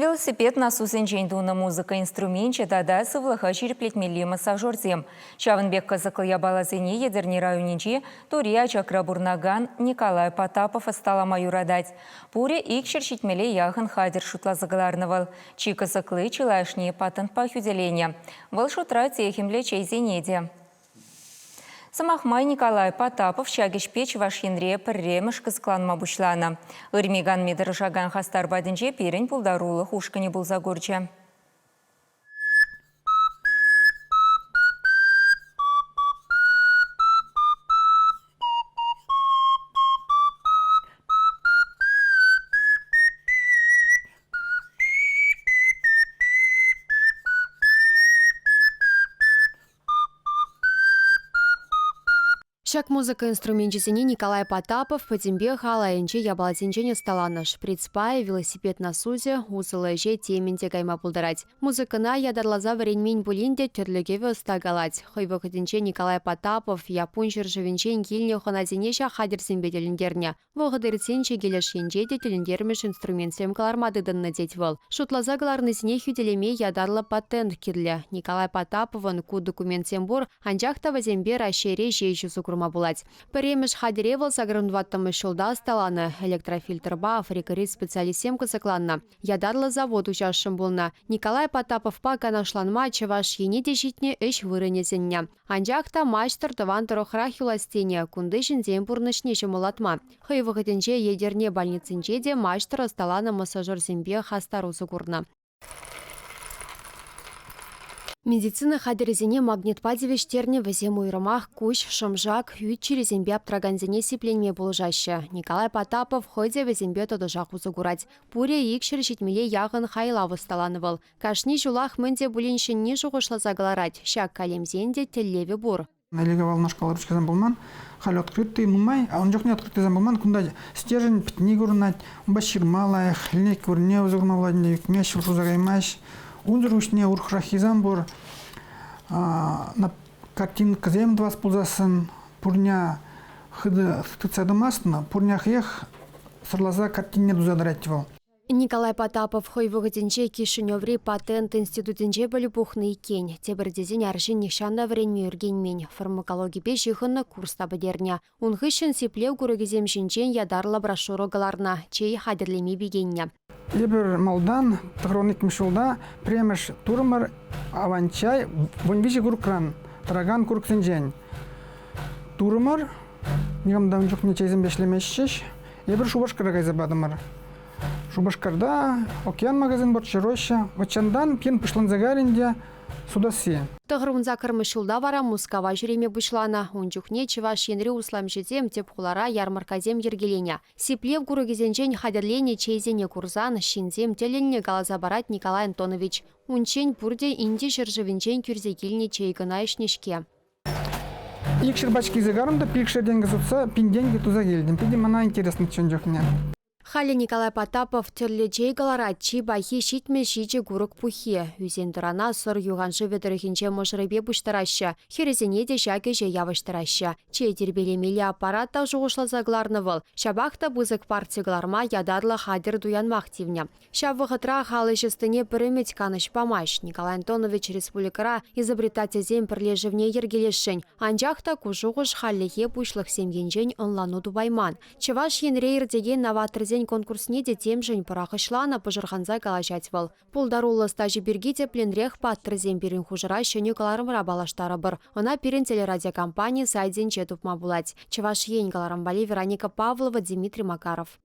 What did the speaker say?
Велосипед насусӗнчен тунӑ музыка инструменчӗ тата сывлӑха ҫирӗплетмелли массажерсем. Ҫавӑн пек кӑсӑклӑ япаласене Етӗрне районӗнчи Тури Ачакра пурӑнакан Николай Потапов ӑсталама юратать. Пурӗ 270-е яхӑн хатӗр шутласа кӑларнӑ вӑл. Чи кӑсӑкли чылайӑшне патентпа хӳтӗленӗ. Вӑл шутра техӗмлӗ чейсене те. Сӑмах май, Николай Потапов ҫак ӗҫпе Чӑваш Енре пӗрремӗш кӑсӑкланма пуҫланӑ. Ырми-канми тӑрӑшакан хастар патӗнче пирӗн пултарулӑх ушкӑнӗ пулса курчӗ. Ҫак музыка инструменчӗсене Николай Потапов пӗтӗмпех ал айӗнчи япаласенчен ӑсталанӑ. Шприцпа велосипед насусӗ усӑллӑ ӗҫе темӗн те кайма пултарать. Музыкӑна ятарласа вӗренмен пулин те тӗрлӗ кӗвӗ ӑста калать. Хӑй вӑхӑтӗнче Николай Потапов Яппун ҫӗршывӗнчен килнӗ хӑнасене ҫак хатӗрсемпе тӗлӗнтернӗ. Вӑхӑт иртсен чикӗ леш енче те тӗлӗнтермӗш инструментсем кӑларма тытӑннӑ тет вӑл. Шутласа кӑларнисене хӳтӗлеме ятарлӑ патент кирлӗ. Николай Потаповӑн ку документсем пур, анчах та вӗсемпе Раҫҫейре ҫеҫ усӑ курма пулать. Пӗрремӗш хатӗре вӑл 84-мӗш ҫулта ӑсталанӑ. Электрофильтрпа Африкӑри специалистсем кӑсӑкланнӑ. Ятарлӑ завод уҫасшӑн пулнӑ. Николай Потаповпа канашланма Чӑваш Ене те ҫитнӗ ӗҫ вырӑнӗ сӗннӗ. Анчах та маҫтӑр тӑван тӑрӑхрах юлас тенӗ, кунти ҫынсен пурнӑҫне ҫӑмӑллатма. Хӑй вӑхӑтӗнче Етӗрне больницинче те маҫтӑр ӑсталанӑ массажерсемпе хастар усӑ курнӑ. Медицина хатӗрӗсене магнитпа тивӗҫтернӗ вӗсем уйрӑмах куҫ, шӑм-шак, ӳт чирӗсемпе аптӑракансене сипленме пулӑшаҫҫӗ. Николай Потапов хӑй те вӗсемпе тӑтӑшах усӑ курать. Пурӗ 270-е яхӑн хайлав ӑсталанӑ вӑл. Кашни ҫулах мӗн те пулин ҫӗнни шухӑшласа кӑларать. Ҫак калемсен те тӗллевӗ пур. Ӗлӗк-авал унашкал ручкӑсем пулман. Халь открытый нумай, а ун чухне открытыйсем пулман. Кунта стержень пӗтни курӑнать, унпа ҫырма лайӑх, линейка вырӑнне усӑ курма пулать ӗнтӗ, ӳкмест, ҫул шуса каймасть. Унсӑр пуҫне урӑхраххисем пур. Картинкӑсем тӑвас пулсассӑн пурня хытӑ тытса тӑмастӑн, пурня хӑех сӑрласа картинне туса тӑрать вӑл. Николай Потапов хӑй вӑхӑтӗнче Кишиневри патент институтӗнче пӗлӳ пухнӑ иккен. Тепӗр тесен арҫын нихҫан та вӗренме ӳркенмен, фармакологипе ҫыхӑннӑ курс та пӗтернӗ. Ун хыҫҫӑн сиплев курӑкӗсем ҫинчен ятарлӑ брошюра кӑларнӑ, чей хатӗрлеме пикеннӗ. Эпир малтан тӑхӑрвун ҫулта пӗрремӗш турӑмӑр аванчай 13 курӑкран тӑракан курӑксенчен турӑмӑр. Никам та ун чухне чейсемпе ӗҫлемеҫҫӗ. Эпир Шупашкара кайса патӑмӑр. Шупашкарта Океан магазин пур, Роща. Вӑччантан пин пуҫланса кайрӗ ӗнтӗ сутасси. 98-мӗш ҫулта вара Мускава ҫӳреме пуҫланӑ. Ун чухне Чӑваш Енри усламҫӑсем тӗп хулара ярмӑрккасем йӗркеленӗ. Сиплев курӑкӗсенчен хатӗрленӗ чейсене курсан ҫынсем тӗлӗннӗ, каласа парать Николай Антонович. Унччен пурте Инди ҫӗршывӗнчен кӳрсе килнӗ чей кӑна ӗҫнӗ-ҫке. Икҫӗр пачки илсе карӑм та пилӗкшер тенкӗ сутса пин тенкӗ туса килтӗм. Питӗ мана интереснӑччӗ ун чухне. Халӗ Николай Потапов тӗрлӗ чей кӑларать. Чи пахи 77 курӑк пуххи. Ӳсен-тӑрана Сӑр юханшывӗ тӑрӑхӗнче мӑшӑрӗпе пуҫтараҫҫӗ. Хӗрӗсене те ҫак ӗҫе явӑҫтараҫҫӗ. Чей тирпейлемелли аппарат та шухӑшласа кӑларнӑ вӑл. Ҫапах та пысӑк парти кӑларма ятарлӑ хатӗр туянмах тивнӗ. Ҫав вӑхӑтра ал ӗҫ ӑстине пӗр ӗмӗт канӑҫ памасть. Николай Антонович республикӑра изобретательсен пӗрлешӗвне йӗркелесшӗн. Анчах та ку шухӑш хальлӗхе пуҫлӑхсем енчен ӑнлану тупайман. Чӑваш Енре иртекен новаторсен конкурсне те темшӗн пӑрахӑҫланӑ, пӑшӑрханса калаҫать вӑл. Пултаруллӑ ӑстаҫӑ пирки тӗплӗнрех паттӑрсем пирӗн хушӑра ҫӗнӗ кӑларӑмра паллаштарӑпӑр. Ӑна пирӗн телерадиокомпани сайтӗнче тупма пулать. Чӑваш Ен кӑларӑм валли Вероника Павлова, Дмитрий Макаров.